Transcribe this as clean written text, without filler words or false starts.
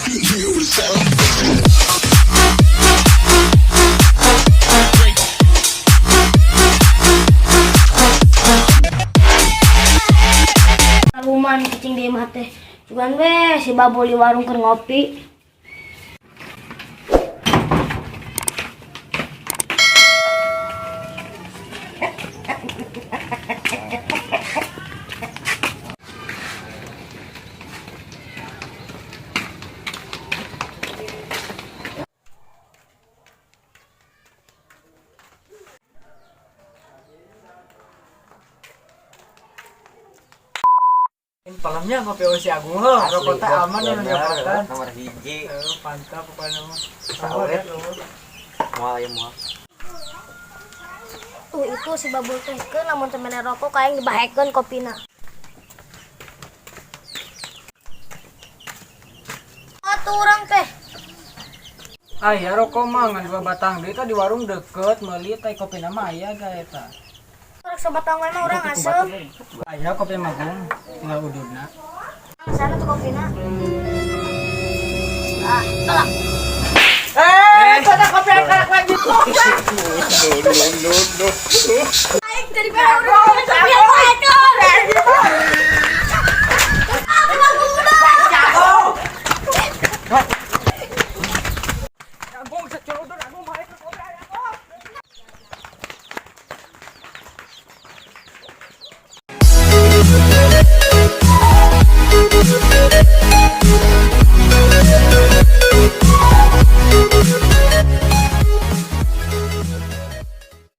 Lumayan cicing di imah teh. Cuman we si Babul di warung keur ngopi. Palemnya ngopi si Agung heuh, rokok teh aman nu nyokotan. Nomor 1. Heuh, pantap pokoknya mah. Awet. Moal ya moal. Tuh itu si Babul teh keun lamun teu mere rokok kayak dibahekeun kopina. Atuh urang teh. Aya rokok mah ngan 2 batang deui teh di warung deket meuli teh kopina mah aya ga eta. Rek sabatang we mah urang aseup. Aya kopi magung tinggal ududna. Sana tuh kopina. Ah, tolak. Eh, ada kopi kayak lagi. Aing jadi urang.